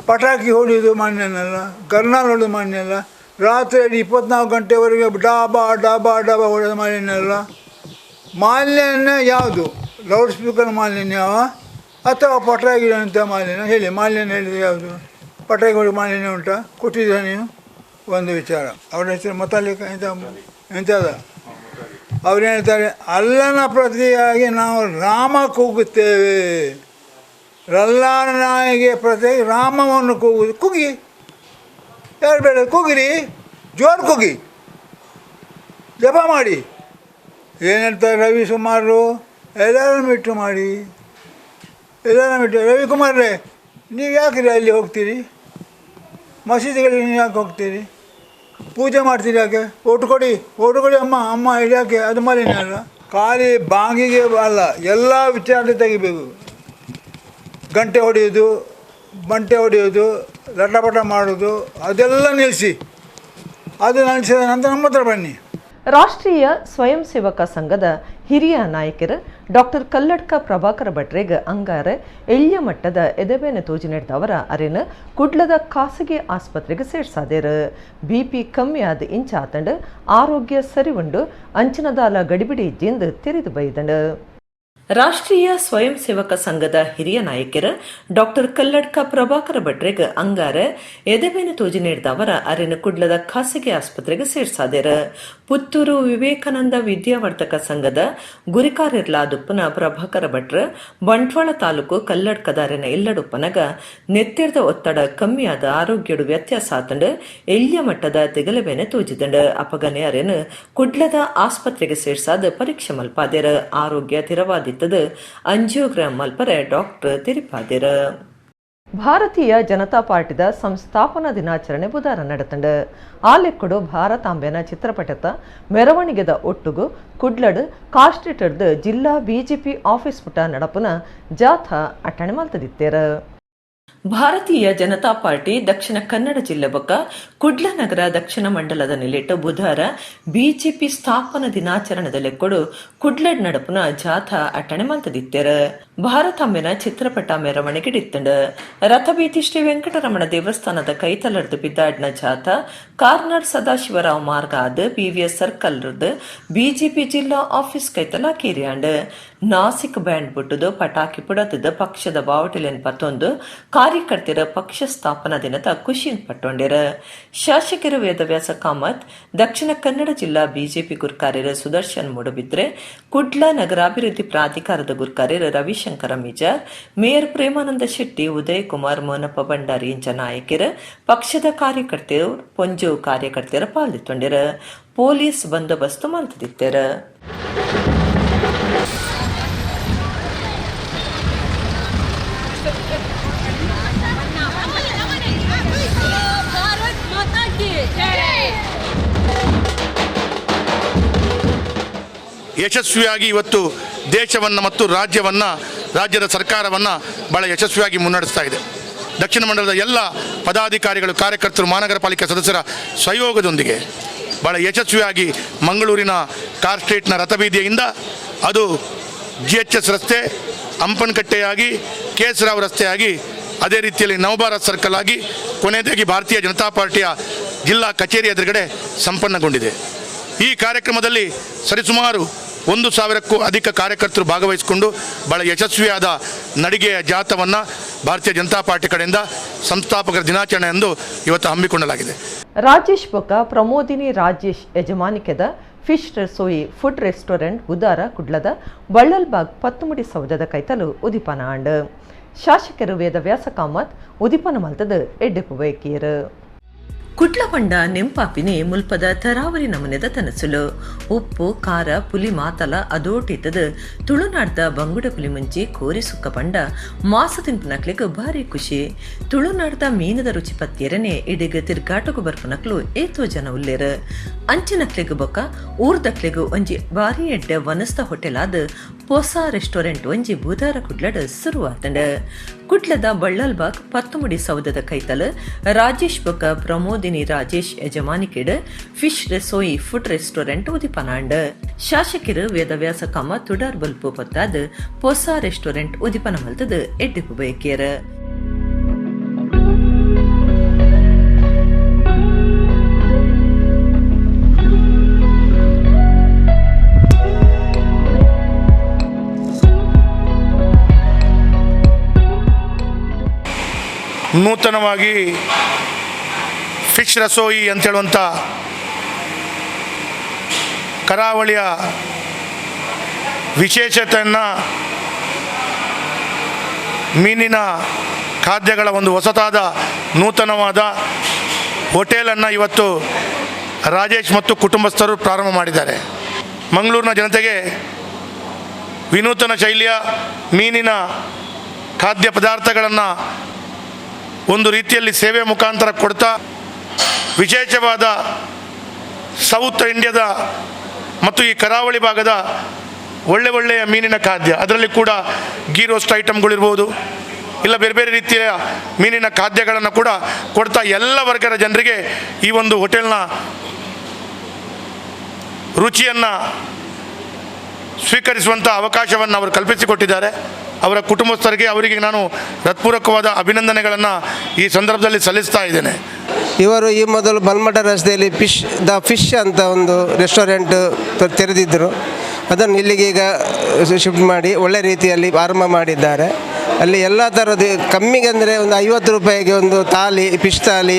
ಪಟಾಕಿ ಹೊಡೆಯೋದು ಮಾನ್ಯನಲ್ಲ, ಗರ್ನಾಲ್ ಹೊಡೆಯೋದು ಮಾನ್ಯ ಅಲ್ಲ, ರಾತ್ರಿ 24 ಗಂಟೆವರೆಗೆ ಡಾಬಾ ಡಾಬಾ ಡಾಬಾ ಹೊಡೆಯೋದು ಮಾಲಿನ್ಯ ಅಲ್ಲ. ಮಾಲಿನ್ಯ ಯಾವುದು? ಲೌಡ್ ಸ್ಪೀಕರ್ ಮಾಲಿನ್ಯವ ಅಥವಾ ಪಟಾಕಿ ಅಂತ ಮಾಲಿನ್ಯ ಹೇಳಿ? ಮಾಲಿನ್ಯ ಹೇಳಿದರೆ ಯಾವುದು? ಪಟಾಕಿ ಹೊಡೆಯೋ ಮಾಲಿನ್ಯ ಉಂಟಾ? ಕೊಟ್ಟಿದ್ದೀರಾ ನೀವು? ಒಂದು ವಿಚಾರ. ಅವರ ಹೆಸರು ಮತಾಲಿಕ ಎಂತ ಎಂಥದ ಅವ್ರು ಹೇಳ್ತಾರೆ, ಅಲ್ಲನ ಪ್ರತಿಯಾಗಿ ನಾವು ರಾಮ ಕೂಗುತ್ತೇವೆ, ರಲ್ಲಾನ ನಾಯಿಗೆ ಪ್ರತಿಯಾಗಿ ರಾಮವನ್ನು ಕೂಗುದು. ಕೂಗಿ, ಯಾರು ಬೇಡ ಕೂಗಿರಿ, ಜೋರು ಕೂಗಿ, ಜಪ ಮಾಡಿ. ಏನು ಹೇಳ್ತಾರೆ ರವಿ ಸುಮಾರು ಎಲ್ಲರೂ ಬಿಟ್ಟು ಮಾಡಿ, ಎಲ್ಲರೂ ಬಿಟ್ಟು. ರವಿಕುಮಾರ್ರೇ, ನೀವು ಯಾಕ್ರಿ ಅಲ್ಲಿ ಹೋಗ್ತೀರಿ? ಮಸೀದಿಗಳಿಗೆ ನೀವು ಯಾಕೆ ಹೋಗ್ತೀರಿ? ಪೂಜೆ ಮಾಡ್ತೀರಿ ಯಾಕೆ? ಓಟು ಕೊಡಿ, ಓಟು ಕೊಡಿ ಅಮ್ಮ ಅಮ್ಮ ಹೇಳಿ ಯಾಕೆ? ಅದು ಮಾಲಿನ್ಯ ಅಲ್ಲ. ಖಾಲಿ ಬಾಂಗಿಗೆ ಅಲ್ಲ, ಎಲ್ಲ ವಿಚಾರ ತೆಗಿಬೇಕು. ಗಂಟೆ ಹೊಡೆಯೋದು, ಬಂಟೆ ಹೊಡೆಯೋದು, ಲಟಪಟ ಮಾಡೋದು ಅದೆಲ್ಲ ನಿಲ್ಲಿಸಿ. ಅದು ನಿಲ್ಲಿಸಿದ ನಂತರ ನಮ್ಮ ಹತ್ರ ಬನ್ನಿ. ರಾಷ್ಟ್ರೀಯ ಸ್ವಯಂ ಸೇವಕ ಸಂಘದ ಹಿರಿಯ ನಾಯಕರು ಡಾಕ್ಟರ್ ಕಲ್ಲಡ್ಕ ಪ್ರಭಾಕರ ಭಟ್ರೆಗ್ ಅಂಗಾರೆ ಎಳ್ಯ ಮಟ್ಟದ ಎದೆಬೇನೆ ತೋಜಿ ನಡೆದವರ ಅರೆನ ಕುಡ್ಲದ ಖಾಸಗಿ ಆಸ್ಪತ್ರೆಗೆ ಸೇರ್ಸಾದೇರು. ಬಿಪಿ ಕಮ್ಮಿ ಆದ ಇಂಚಾತಂಡು ಆರೋಗ್ಯ ಸರಿ ಉಂಡು, ಅಂಚಿನದಾಲ ಗಡಿಬಿಡಿ ಇಜ್ಜಿಂದು ತೆರೆದು ಬೈದಂಡು. ರಾಷ್ಟ್ರೀಯ ಸ್ವಯಂ ಸೇವಕ ಸಂಘದ ಹಿರಿಯ ನಾಯಕರು ಡಾಕ್ಟರ್ ಕಲ್ಲಡ್ಕ ಪ್ರಭಾಕರ ಭಟ್ರೆಗ್ ಅಂಗಾರೆ ಎದೆಬೇನೆ ತೋಜಿ ನೀಡಿದವರ ಅರೆನ ಕುಡ್ಲದ ಖಾಸಗಿ ಆಸ್ಪತ್ರೆಗೆ ಸೇರ್ಸಾದೇರ. ಪುತ್ತೂರು ವಿವೇಕಾನಂದ ವಿದ್ಯಾವರ್ಧಕ ಸಂಘದ ಗುರಿಕಾರಿರ್ಲಾದುಪ್ಪನ ಪ್ರಭಾಕರ ಭಟ್ರ ಬಂಟ್ವಾಳ ತಾಲೂಕು ಕಲ್ಲಡ್ಕದ ಅರೆನ ಇಲ್ಲಡುಪ್ಪನಗ ನೆತ್ತಿರ್ದ ಒತ್ತಡ ಕಮ್ಮಿಯಾದ ಆರೋಗ್ಯಡು ವ್ಯತ್ಯಾಸ ಆತಂಡು ಎಳ್ಯ ಮಟ್ಟದ ತೆಗಲಬೇನೆ ತೋಜಿದಂಡು. ಅಪಗನೆ ಅರೆನ ಕುಡ್ಲದ ಆಸ್ಪತ್ರೆಗೆ ಸೇರ್ಸಾದ ಪರೀಕ್ಷೆ ಮಲ್ಪಾದೇರ. ಆರೋಗ್ಯ ತಿರವಾದಿತ್ತದು ಅಂಜಿಯೋಗ್ರಾಮ್ ಮಲ್ಪರೆ ಡಾಕ್ಟರ್ ತಿರಿಪಾದಿರ. ಭಾರತೀಯ ಜನತಾ ಪಾರ್ಟಿದ ಸಂಸ್ಥಾಪನಾ ದಿನಾಚರಣೆ ಬುಧಾರ ನಡೆತಂಡು. ಆಲೆಕ್ಕಡು ಭಾರತಾಂಬೆನ ಚಿತ್ರಪಟದ ಮೆರವಣಿಗೆದ ಒಟ್ಟುಗು ಕುಡ್ಲಡ್ ಕಾಸ್ಟ್ರಿಟರ್ದು ಜಿಲ್ಲಾ ಬಿಜೆಪಿ ಆಫೀಸ್ ಪುಟ ನಡಪುನ ಜಾಥಾ ಅಟ್ಟಣೆ ಮಲ್ತದಿತ್ತೇರ. ಭಾರತೀಯ ಜನತಾ ಪಾರ್ಟಿ ದಕ್ಷಿಣ ಕನ್ನಡ ಜಿಲ್ಲೆ ಬೊಕ್ಕ ಕುಡ್ಲ ನಗರ ದಕ್ಷಿಣ ಮಂಡಲದ ನಿಲೆಟ್ಟು ಬುಧವಾರ ಬಿಜೆಪಿ ಸ್ಥಾಪನಾ ದಿನಾಚರಣೆದ ಲೆಕ್ಕೊಡು ಕುಡ್ಲಡ್ ನಡಪುನ ಜಾಥಾ ಅಟ್ಟಣೆ ಮಲ್ತದಿತ್ತೆರ್. ಭಾರತಾಂಬೆನ ಚಿತ್ರಪಟ ಮೆರವಣಿಗೆಡಿತ್ತಂಡು. ರಥಬೀತಿ ಶ್ರೀ ವೆಂಕಟರಮಣ ದೇವಸ್ಥಾನದ ಕೈತಲರ್ದು ಬಿದ್ದಾಡ್ನ ಜಾಥಾ ಕಾರ್ನಾಡ್ ಸದಾಶಿವರಾವ್ ಮಾರ್ಗ ಆದ್ PVS circle BJP ಜಿಲ್ಲಾ ಆಫೀಸ್ ಕೈತಲ ಕೀರಿಯಾಂಡ್. ನಾಸಿಕ್ ಬ್ಯಾಂಡ್ ಬುಟ್ಟುದು ಪಟಾಕಿ ಪುಡತದ ಪಕ್ಷದ ಬಾವುಟಲೆನ್ ಪತ್ತೊಂದು ಕಾರ್ಯಕರ್ತರ ಪಕ್ಷ ಸ್ಥಾಪನಾ ದಿನದ ಖುಷಿನ್ ಪಟ್ಟೊಂಡೆರ್. ಶಾಸಕರು ವೇದವ್ಯಾಸ ಕಾಮತ್, ದಕ್ಷಿಣ ಕನ್ನಡ ಜಿಲ್ಲಾ ಬಿಜೆಪಿ ಗುರ್ಕಾರ್ಯರು ಸುದರ್ಶನ್ ಮೂಡಬಿದ್ರೆ, ಕುಡ್ಲ ನಗರಾಭಿವೃದ್ಧಿ ಪ್ರಾಧಿಕಾರದ ಗುರ್ಕಾರ್ಯರು ರವಿಶಂಕರ ಮಿಜಾರ್, ಮೇಯರ್ ಪ್ರೇಮಾನಂದ ಶೆಟ್ಟಿ, ಉದಯ್ ಕುಮಾರ್, ಮೋನಪ್ಪ ಭಂಡಾರಿ ಇಂಚ ನಾಯಕರು ಪಕ್ಷದ ಕಾರ್ಯಕರ್ತೆಯರು ಪೊಂಜು ಕಾರ್ಯಕರ್ತೆಯರ ಪಾಲ್ದಿತ್ತೊಂಡೆರ್. ಪೊಲೀಸ್ ಬಂದೋಬಸ್ತ್ ಮಲ್ತದಿತ್ತೆರ್. ಯಶಸ್ವಿಯಾಗಿ ಇವತ್ತು ದೇಶವನ್ನು ಮತ್ತು ರಾಜ್ಯವನ್ನು, ರಾಜ್ಯದ ಸರ್ಕಾರವನ್ನು ಭಾಳ ಯಶಸ್ವಿಯಾಗಿ ಮುನ್ನಡೆಸ್ತಾ ಇದೆ. ದಕ್ಷಿಣ ಮಂಡಲದ ಎಲ್ಲ ಪದಾಧಿಕಾರಿಗಳು, ಕಾರ್ಯಕರ್ತರು, ಮಹಾನಗರ ಪಾಲಿಕೆ ಸದಸ್ಯರ ಸಹಯೋಗದೊಂದಿಗೆ ಭಾಳ ಯಶಸ್ವಿಯಾಗಿ ಮಂಗಳೂರಿನ ಕಾರ್ ಸ್ಟ್ರೀಟ್ನ ರಥಬೀದಿಯಿಂದ ಅದು GHS ರಸ್ತೆ, ಹಂಪನಕಟ್ಟೆಯಾಗಿ, ಕೆ ಎಸ್ ರಾವ್ ರಸ್ತೆಯಾಗಿ, ಅದೇ ರೀತಿಯಲ್ಲಿ ನವಭಾರತ್ ಸರ್ಕಲ್ ಆಗಿ, ಕೊನೆಯದಾಗಿ ಭಾರತೀಯ ಜನತಾ ಪಾರ್ಟಿಯ ಜಿಲ್ಲಾ ಕಚೇರಿ ಎದುರುಗಡೆ ಸಂಪನ್ನಗೊಂಡಿದೆ. ಈ ಕಾರ್ಯಕ್ರಮದಲ್ಲಿ ಸರಿಸುಮಾರು 1,000ಕ್ಕೂ ಅಧಿಕ ಕಾರ್ಯಕರ್ತರು ಭಾಗವಹಿಸಿಕೊಂಡು ಭಾಳ ಯಶಸ್ವಿಯಾದ ನಡಿಗೆಯ ಜಾಥವನ್ನು ಭಾರತೀಯ ಜನತಾ ಪಾರ್ಟಿ ಕಡೆಯಿಂದ ಸಂಸ್ಥಾಪಕರ ದಿನಾಚರಣೆ ಎಂದು ಇವತ್ತು ಹಮ್ಮಿಕೊಳ್ಳಲಾಗಿದೆ. ರಾಜೇಶ್ ಬೊಕ್ಕ Pramodini Rajesh ಯಜಮಾನಿಕೆದ fish ರಸೋಯಿ food restaurant ಬುಧಾರ ಕುಡ್ಲದ ಬಳ್ಳಲ್ಬಾಗ್ ಪತ್ತುಮುಡಿ ಸೌಧದ ಕೈತಲು ಉದಿಪನ ಆಂಡ್. ಶಾಸಕರು ವೇದವ್ಯಾಸ ಕಾಮತ್ ಉದಿಪನ ಮಲ್ತದ ಎಡ್ಡೆಪು ಬಯಕಿಯರು. ಕುಡ್ಲಪಂಡ ನೆಂಪಾಪಿನಿ ಮುಲ್ಪದ ತರಾವರಿ ನಮೂನೆದ ತನಸುಲು ಉಪ್ಪು ಖಾರ ಪುಲಿ ಮಾತಲ ಅದೋಟಿತ್ತದ ತುಳುನಾಡ್ದ ಬಂಗುಡ ಪುಲಿ ಮುಂಚಿ ಕೋರಿ ಸುಕ್ಕ ಪಂಡ ಮಾಸ ತಿನ್ಪುನಕ್ಲಿಗ್ ಭಾರಿ ಖುಷಿ. ತುಳುನಾಡ್ದ ಮೀನದ ರುಚಿ ಪತ್ಯರನೆ ಇಡಿಗ ತಿರ್ಗಾಟಕು ಬರ್ಪುನಕ್ಲು ಏತೋ ಜನ ಉಲ್ಲೇರು. ಅಂಚಿನಕ್ಲಿಗ್ ಬೊಕ್ಕ ಊರ್ದಕ್ಲಿಗ್ ಒಂಜಿ ಭಾರಿ ಎಡ್ಡೆ ವನಸ್ತ ಹೋಟೆಲ್ ಆದ್ ಪೊಸ ರೆಸ್ಟೋರೆಂಟ್ ಒಂಜಿ ಬೂದಾರ ಕುಡ್ಲಡ್ ಶುರುವಾತಂಡ್. ಕುಡ್ಲದ ಬಳ್ಳಲ್ಬಾಗ್ ಪತ್ತುಮುಡಿ ಸೌಧದ ಕೈತಲ್ ರಾಜೇಶ್ ಬೊಕ್ಕ Pramodini Rajesh ಯಜಮಾನಿಕೆಡ್ fish ರಸೋಯಿ food restaurant ಉದಿಪನಾಂಡ್. ಶಾಸಕರು ವೇದವ್ಯಾಸ ಕಾಮ ತುಡಾರ್ ಬಲ್ಪು ಪತ್ತಾದ್ ಪೊಸ ರೆಸ್ಟೋರೆಂಟ್ ಉದಿಪನ ಮಲ್ತದ ಎಡ್ಡೆಪು ಬಯಕಿಯರ್. ನೂತನವಾಗಿ ಫಿಶ್ ರಸೋಯಿ ಅಂತೇಳುವಂಥ ಕರಾವಳಿಯ ವಿಶೇಷತೆಯನ್ನು, ಮೀನಿನ ಖಾದ್ಯಗಳ ಒಂದು ಹೊಸತಾದ ನೂತನವಾದ ಹೋಟೆಲನ್ನು ಇವತ್ತು ರಾಜೇಶ್ ಮತ್ತು ಕುಟುಂಬಸ್ಥರು ಪ್ರಾರಂಭ ಮಾಡಿದ್ದಾರೆ. ಮಂಗಳೂರಿನ ಜನತೆಗೆ ವಿನೂತನ ಶೈಲಿಯ ಮೀನಿನ ಖಾದ್ಯ ಪದಾರ್ಥಗಳನ್ನು ಒಂದು ರೀತಿಯಲ್ಲಿ ಸೇವೆ ಮುಖಾಂತರ ಕೊಡ್ತಾ ವಿಶೇಷವಾದ ಸೌತ್ ಇಂಡಿಯಾದ ಮತ್ತು ಈ ಕರಾವಳಿ ಭಾಗದ ಒಳ್ಳೆ ಒಳ್ಳೆಯ ಮೀನಿನ ಖಾದ್ಯ, ಅದರಲ್ಲಿ ಕೂಡ ಗೀ ರೋಸ್ಟ್ ಐಟಮ್ಗಳಿರ್ಬೋದು, ಇಲ್ಲ ಬೇರೆ ಬೇರೆ ರೀತಿಯ ಮೀನಿನ ಖಾದ್ಯಗಳನ್ನು ಕೂಡ ಕೊಡ್ತಾ ಎಲ್ಲ ವರ್ಗದ ಜನರಿಗೆ ಈ ಒಂದು ಹೋಟೆಲ್ನ ರುಚಿಯನ್ನು ಸ್ವೀಕರಿಸುವಂಥ ಅವಕಾಶವನ್ನು ಅವರು ಕಲ್ಪಿಸಿಕೊಟ್ಟಿದ್ದಾರೆ. ಅವರ ಕುಟುಂಬಸ್ಥರಿಗೆ ಅವರಿಗೆ ನಾನು ಹೃತ್ಪೂರ್ವಕವಾದ ಅಭಿನಂದನೆಗಳನ್ನು ಈ ಸಂದರ್ಭದಲ್ಲಿ ಸಲ್ಲಿಸ್ತಾ ಇದ್ದೇನೆ. ಇವರು ಈ ಮೊದಲು ಬಲ್ಮಠ ರಸ್ತೆಯಲ್ಲಿ the fish ಅಂತ ಒಂದು ರೆಸ್ಟೋರೆಂಟ್ ತೆರೆದಿದ್ದರು. ಅದನ್ನು ಇಲ್ಲಿಗೆ ಈಗ ಶಿಫ್ಟ್ ಮಾಡಿ ಒಳ್ಳೆ ರೀತಿಯಲ್ಲಿ ಆರಂಭ ಮಾಡಿದ್ದಾರೆ. ಅಲ್ಲಿ ಎಲ್ಲ ಥರದ್ದು ಕಮ್ಮಿಗೆ ಅಂದರೆ ಒಂದು 50 ರೂಪಾಯಿಗೆ ಒಂದು ತಾಲಿ, ಫಿಶ್ ತಾಲಿ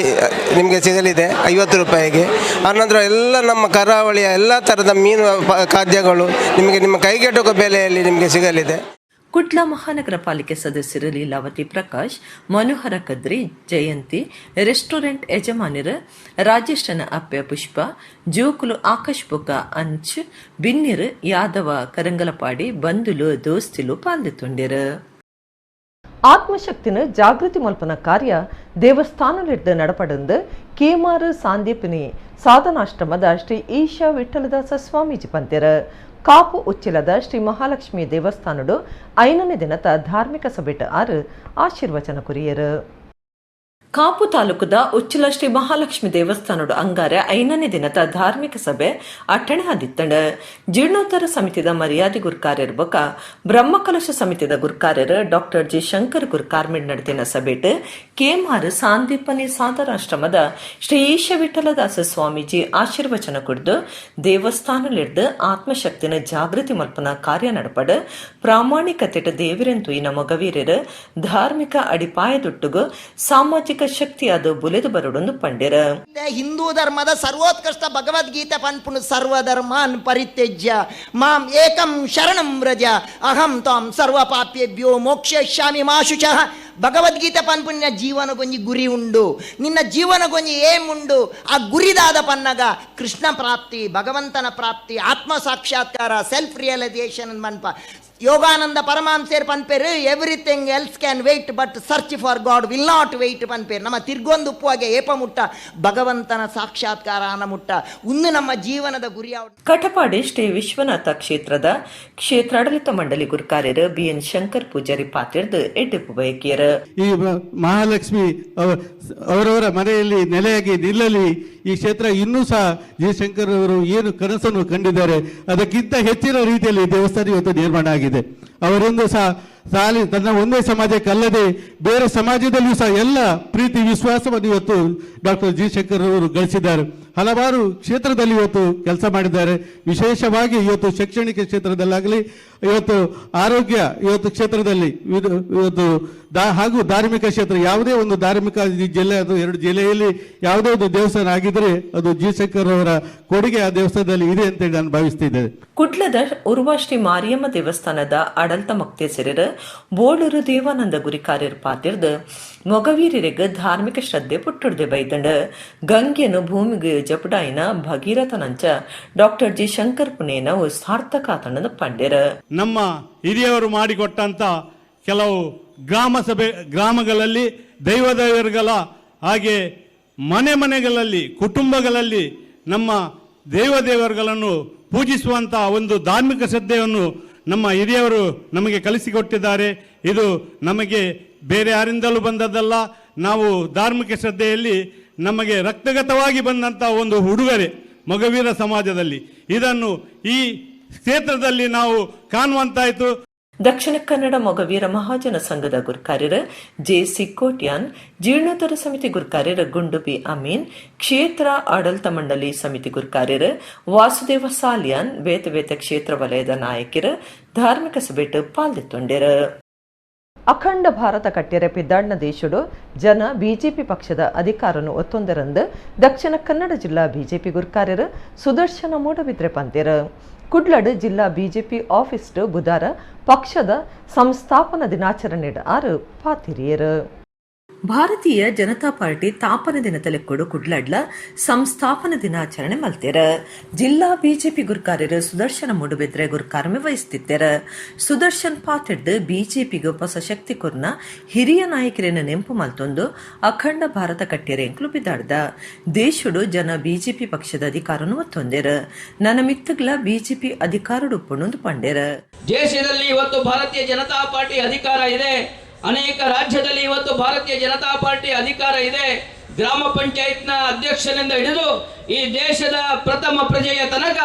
ನಿಮಗೆ ಸಿಗಲಿದೆ 50 ರೂಪಾಯಿಗೆ. ಆನಂತರ ಎಲ್ಲ ನಮ್ಮ ಕರಾವಳಿಯ ಎಲ್ಲ ಥರದ ಮೀನು ಖಾದ್ಯಗಳು ನಿಮಗೆ ನಿಮ್ಮ ಕೈಗೆಟುಕುವ ಬೆಲೆಯಲ್ಲಿ ನಿಮಗೆ ಸಿಗಲಿದೆ. ಕುಡ್ಲ ಮಹಾನಗರ ಪಾಲಿಕೆ ಸದಸ್ಯರು ಲೀಲಾವತಿ ಪ್ರಕಾಶ್, ಮನೋಹರ ಕದ್ರಿ, ಜಯಂತಿ, ರೆಸ್ಟೋರೆಂಟ್ ಯಜಮಾನರು ರಾಜೇಶನ ಅಪ್ಪೆ ಪುಷ್ಪ, ಜೋಕುಲು ಆಕಾಶ್ ಬೊಕ್ಕ ಅಂಚ್, ಬಿನ್ನಿರು ಯಾದವ ಕರಂಗಲಪಾಡಿ, ಬಂದುಲು ದೋಸ್ತಿಲು ಪಾಲ್ದಿತ್ತೊಂಡಿರು. ಆತ್ಮಶಕ್ತಿನ ಜಾಗೃತಿ ಮಲ್ಪನ ಕಾರ್ಯ ದೇವಸ್ಥಾನಲಿಡ್ದು ನಡಪಡಂದು ಕೇಮಾರು ಸಾಂದೀಪಿನಿ ಸಾಧನಾಶ್ರಮದ ಶ್ರೀ ಈಶಾ ವಿಠಲದಾಸ ಸ್ವಾಮೀಜಿ ಪಂತೆರು. ಕಾಪು ಉಚ್ಚಿಲದ ಶ್ರೀ ಮಹಾಲಕ್ಷ್ಮಿ ದೇವಸ್ಥಾನಡು 5ನೇ ದಿನದ ಧಾರ್ಮಿಕ ಸಭೆಟ್ ಆರು ಆಶೀರ್ವಚನ ಕುರಿಯರು. ಕಾಪು ತಾಲೂಕುದ ಉಚ್ಚಿಲ ಶ್ರೀ ಮಹಾಲಕ್ಷ್ಮಿ ದೇವಸ್ಥಾನಡು ಅಂಗಾರೆ 5ನೇ ದಿನದ ಧಾರ್ಮಿಕ ಸಭೆ ಅಟ್ಟಣೆ ಆದಿತ್ತಂಡ. ಜೀರ್ಣೋದ್ಧಾರ ಸಮಿತಿದ ಮರ್ಯಾದೆ ಗುರ್ಕಾರ್ಯರ್ ಬೊಕ ಬ್ರಹ್ಮಕಲಶ ಸಮಿತಿದ ಗುರ್ಕಾರ್ಯರ್ ಡಾಕ್ಟರ್ ಜಿ ಶಂಕರ್ ಗುರ್ಕಾರ್ಮಿಡ್ ನಡೆದಿನ ಸಭೆಟ್ ಕೇಮಾರು ಸಾಂದೀಪನಿ ಸಾದರಾಶ್ರಮದ ಶ್ರೀ ಈಶ ವಿಠಲದಾಸ ಸ್ವಾಮೀಜಿ ಆಶೀರ್ವಚನ ಕೊಡ್ದು, ದೇವಸ್ಥಾನಲಿಡ್ದು ಆತ್ಮಶಕ್ತಿನ ಜಾಗೃತಿ ಮಲ್ಪನ ಕಾರ್ಯ ನಡಪಡು, ಪ್ರಾಮಾಣಿಕತೆಟ ದೇವಿರೆಂತುಯಿನ ಮೊಗವೀರರು ಧಾರ್ಮಿಕ ಅಡಿಪಾಯದೊಟ್ಟುಗು ಸಾಮಾಜಿಕ ಶಕ್ತಿಯಾದ ಬುಲೆದು ಬರಡೊಂದು ಪಂಡೆರ. ಹಿಂದೂ ಧರ್ಮದ ಸರ್ವೋತ್ಕೃಷ್ಟ ಭಗವದ್ಗೀತೆ ಪನ್ಪುನು, ಸರ್ವಧರ್ಮಾನ್ ಪರಿತ್ಯಜ್ಯ ಮಾಂ ಏಕಂ ಶರಣಂ ವ್ರಜ ಅಹಂ ತ್ವಾಂ ಸರ್ವ ಪಾಪ್ಯೇಭ್ಯೋ ಮೋಕ್ಷಯಿಷ್ಯಾಮಿ ಮಾ ಶುಚಃ. ಭಗವದ್ಗೀತೆ ಪನ್ಪುನ ಜೀವನಗೊಂಜಿ ಗುರಿ ಉಂಡು, ನಿನ್ನ ಜೀವನಗೊಂಜಿ ಏಮ್ ಉಂಡು. ಆ ಗುರಿದಾದ ಪನ್ನಗ ಕೃಷ್ಣ ಪ್ರಾಪ್ತಿ, ಭಗವಂತನ ಪ್ರಾಪ್ತಿ, ಆತ್ಮ ಸಾಕ್ಷಾತ್ಕಾರ, ಸೆಲ್ಫ್ ರಿಯಲೈಸೇಷನ್ ಮನ್ಪ. ಯೋಗಾನಂದ ಪರಮಹಂಸೇರ್ ಪನ್ಪೇರು, "Everything else can wait, but search for God will not wait" ಪನ್ಪೇರು. ನಮ್ಮ ತಿರ್ಗೊಂದು ಉಪ್ಪುವಾಗೆ ಏಪ ಮುಟ್ಟ? ಭಗವಂತನ ಸಾಕ್ಷಾತ್ಕಾರ ಆನ ಮುಟ್ಟ. ಒಂದು ನಮ್ಮ ಜೀವನದ ಗುರಿ. ಕಟಪಾಡಿ ಶ್ರೀ ವಿಶ್ವನಾಥ ಕ್ಷೇತ್ರದ ಕ್ಷೇತ್ರಾಡಳಿತ ಮಂಡಳಿ ಗುರುಕಾರ್ಯರು ಬಿಎನ್ ಶಂಕರ್ ಪೂಜಾರಿ ಪಾತಿರ್ದು ಎಡ್ಡೆಪ್ಪು ಬಯಕಿಯರು. ಈ ಮಹಾಲಕ್ಷ್ಮಿ ಅವರವರ ಮನೆಯಲ್ಲಿ ನೆಲೆಯಾಗಿ ನಿಲ್ಲಲಿ. ಈ ಕ್ಷೇತ್ರ ಇನ್ನೂ ಸಹ ಜಯಶಂಕರ್ ಅವರು ಏನು ಕನಸನ್ನು ಕಂಡಿದ್ದಾರೆ, ಅದಕ್ಕಿಂತ ಹೆಚ್ಚಿನ ರೀತಿಯಲ್ಲಿ ದೇವಸ್ಥಾನ ಇವತ್ತು ನಿರ್ಮಾಣ ಆಗಿದೆ. ಅವರೊಂದು ಸಹ ಸಾಲಿ ತನ್ನ ಒಂದೇ ಸಮಾಜಕ್ಕಲ್ಲದೆ ಬೇರೆ ಸಮಾಜದಲ್ಲಿಯೂ ಸಹ ಎಲ್ಲ ಪ್ರೀತಿ ವಿಶ್ವಾಸವನ್ನು ಇವತ್ತು ಡಾಕ್ಟರ್ ಜಿ ಶಂಕರ್ ಅವರು ಗಳಿಸಿದ್ದಾರೆ. ಹಲವಾರು ಕ್ಷೇತ್ರದಲ್ಲಿ ಇವತ್ತು ಕೆಲಸ ಮಾಡಿದ್ದಾರೆ. ವಿಶೇಷವಾಗಿ ಇವತ್ತು ಶೈಕ್ಷಣಿಕ ಕ್ಷೇತ್ರದಲ್ಲಾಗಲಿ, ಇವತ್ತು ಆರೋಗ್ಯ ಇವತ್ತು ಕ್ಷೇತ್ರದಲ್ಲಿ, ಇವತ್ತು ಹಾಗೂ ಧಾರ್ಮಿಕ ಕ್ಷೇತ್ರ, ಯಾವುದೇ ಒಂದು ಧಾರ್ಮಿಕ ಈ ಜಿಲ್ಲೆ ಅದು ಎರಡು ಜಿಲ್ಲೆಯಲ್ಲಿ ಯಾವುದೇ ಒಂದು ದೇವಸ್ಥಾನ ಆಗಿದ್ರೆ ಅದು ಜಿ ಶಂಕರ್ ಅವರ ಕೊಡುಗೆ ಆ ದೇವಸ್ಥಾನದಲ್ಲಿ ಇದೆ ಅಂತೇಳಿ ನಾನು ಭಾವಿಸ್ತಿದ್ದೇನೆ. ಕುಡ್ಲದ ಉರ್ವ ಶ್ರೀ ಮಾರಿಯಮ್ಮ ದೇವಸ್ಥಾನದ ಆಡಳಿತ ಮೊಕ್ತೇಸರರು ಬೋಳೂರು ದೇವಾನಂದ ಗುರಿಕಾರ್ಯರು ಪಾತಿರ್ದು, ಮೊಗವೀರರಿಗೆ ಧಾರ್ಮಿಕ ಶ್ರದ್ಧೆ ಪುಟ್ಟುಡ್ದೆ ಬೈದಂಡ. ಗಂಗೆನು ಭೂಮಿಗೆ ಜಪುಡಾಯಿನ ಭಗೀರಥನಂಚ ಡಾಕ್ಟರ್ ಜಿ ಶಂಕರ್ ಪುಣೇನವು ಸಾರ್ಥಕ ಆತಣ್ಣದ ಪಂಡೆರ. ನಮ್ಮ ಹಿರಿಯವರು ಮಾಡಿಕೊಟ್ಟಂಥ ಕೆಲವು ಗ್ರಾಮ ಸಭೆ, ಗ್ರಾಮಗಳಲ್ಲಿ ದೈವ ದೇವರುಗಳ ಹಾಗೆ ಮನೆ ಮನೆಗಳಲ್ಲಿ, ಕುಟುಂಬಗಳಲ್ಲಿ ನಮ್ಮ ದೈವ ದೇವರುಗಳನ್ನು ಪೂಜಿಸುವಂಥ ಒಂದು ಧಾರ್ಮಿಕ ಶ್ರದ್ಧೆಯನ್ನು ನಮ್ಮ ಹಿರಿಯವರು ನಮಗೆ ಕಲಿಸಿಕೊಟ್ಟಿದ್ದಾರೆ. ಇದು ನಮಗೆ ಬೇರೆ ಯಾರಿಂದಲೂ ಬಂದದ್ದಲ್ಲ. ನಾವು ಧಾರ್ಮಿಕ ಶ್ರದ್ಧೆಯಲ್ಲಿ ನಮಗೆ ರಕ್ತಗತವಾಗಿ ಬಂದಂಥ ಒಂದು ಉಡುಗೊರೆ ಮೊಗವೀರ ಸಮಾಜದಲ್ಲಿ. ಇದನ್ನು ಈ ಕ್ಷೇತ್ರದಲ್ಲಿ ನಾವು ಕಾಣುವಂತಾಯಿತು. ದಕ್ಷಿಣ ಕನ್ನಡ ಮೊಗವೀರ ಮಹಾಜನ ಸಂಘದ ಗುರ್ಕಾರ್ಯರ ಜೆ ಸಿ ಕೋಟ್ಯಾನ್, ಜೀರ್ಣೋದ್ಧಾರ ಸಮಿತಿ ಗುರ್ಕಾರ್ಯರ ಗುಂಡು ಬಿ ಅಮೀನ್, ಕ್ಷೇತ್ರ ಆಡಳಿತ ಮಂಡಳಿ ಸಮಿತಿ ಗುರ್ಕಾರ್ಯರ ವಾಸುದೇವ ಸಾಲಿಯಾನ್, ಬೇತೆ ಬೇತೆ ಕ್ಷೇತ್ರ ವಲಯದ ನಾಯಕರ ಧಾರ್ಮಿಕ ಸಭೆಟ್ ಪಾಲ್ದೆತ್ತೊಂಡೆರ. ಅಖಂಡ ಭಾರತ ಕಟ್ಯರೆ ಪಿದ್ದಾಡ್ನ ದೇಶಡು ಜನ ಬಿಜೆಪಿ ಪಕ್ಷದ ಅಧಿಕಾರನು ಒತ್ತೊಂದರಂದು ದಕ್ಷಿಣ ಕನ್ನಡ ಜಿಲ್ಲಾ ಬಿಜೆಪಿ ಗುರ್ಕಾರ್ಯರು ಸುದರ್ಶನ ಮೂಡಬಿದ್ರೆ ಪಂತೆರ್. ಕುಡ್ಲಡ್ ಜಿಲ್ಲಾ ಬಿಜೆಪಿ ಆಫೀಸ್ ಬುಧಾರ ಪಕ್ಷದ ಸಂಸ್ಥಾಪನಾ ದಿನಾಚರಣೆ ಆರು ಪಾತಿರಿಯರು. ಭಾರತೀಯ ಜನತಾ ಪಾರ್ಟಿ ತಾಪನ ದಿನದ ಕುಡ್ಲಡ್ಲ ಸಂಸ್ಥಾಪನಾ ದಿನಾಚರಣೆ ಮಲ್ತೇರ. ಜಿಲ್ಲಾ ಬಿಜೆಪಿ ಗುರ್ಕಾರ್ಯರು ಸುದರ್ಶನ ಮೂಡುಬಿದ್ರೆ ಗುರ್ಕಾರ್ಮೆ ವಹಿಸ್ತಿತ್ತೆರ. ಸುದರ್ಶನ್ ಪಾತಿಡ್ದು, ಬಿಜೆಪಿಗೆ ಹೊಸ ಶಕ್ತಿ ಕೊರ್ನ ಹಿರಿಯ ನಾಯಕರನ್ನ ನೆಂಪು ಮಲ್ತೊಂದು ಅಖಂಡ ಭಾರತ ಕಟ್ಟಿಯರೆ ಎಂಕ್ಲು ಬಿದಾಡ್ದ. ದೇಶಡು ಜನ ಬಿಜೆಪಿ ಪಕ್ಷದ ಅಧಿಕಾರನು ಒತ್ತೊಂದೆರ. ನನ್ನ ಮಿತ್ತಗ್ಲ ಬಿಜೆಪಿ ಅಧಿಕಾರಡು ಪುಣೊಂದು ಪಂಡೆರ. ದೇಶದಲ್ಲಿ ಇವತ್ತು ಭಾರತೀಯ ಜನತಾ ಪಾರ್ಟಿ ಅಧಿಕಾರ ಇದೆ. ಅನೇಕ ರಾಜ್ಯದಲ್ಲಿ ಇವತ್ತು ಭಾರತೀಯ ಜನತಾ ಪಾರ್ಟಿ ಅಧಿಕಾರ ಇದೆ. ಗ್ರಾಮ ಪಂಚಾಯತ್ನ ಅಧ್ಯಕ್ಷನಿಂದ ಹಿಡಿದು ಈ ದೇಶದ ಪ್ರಥಮ ಪ್ರಜೆಯ ತನಕ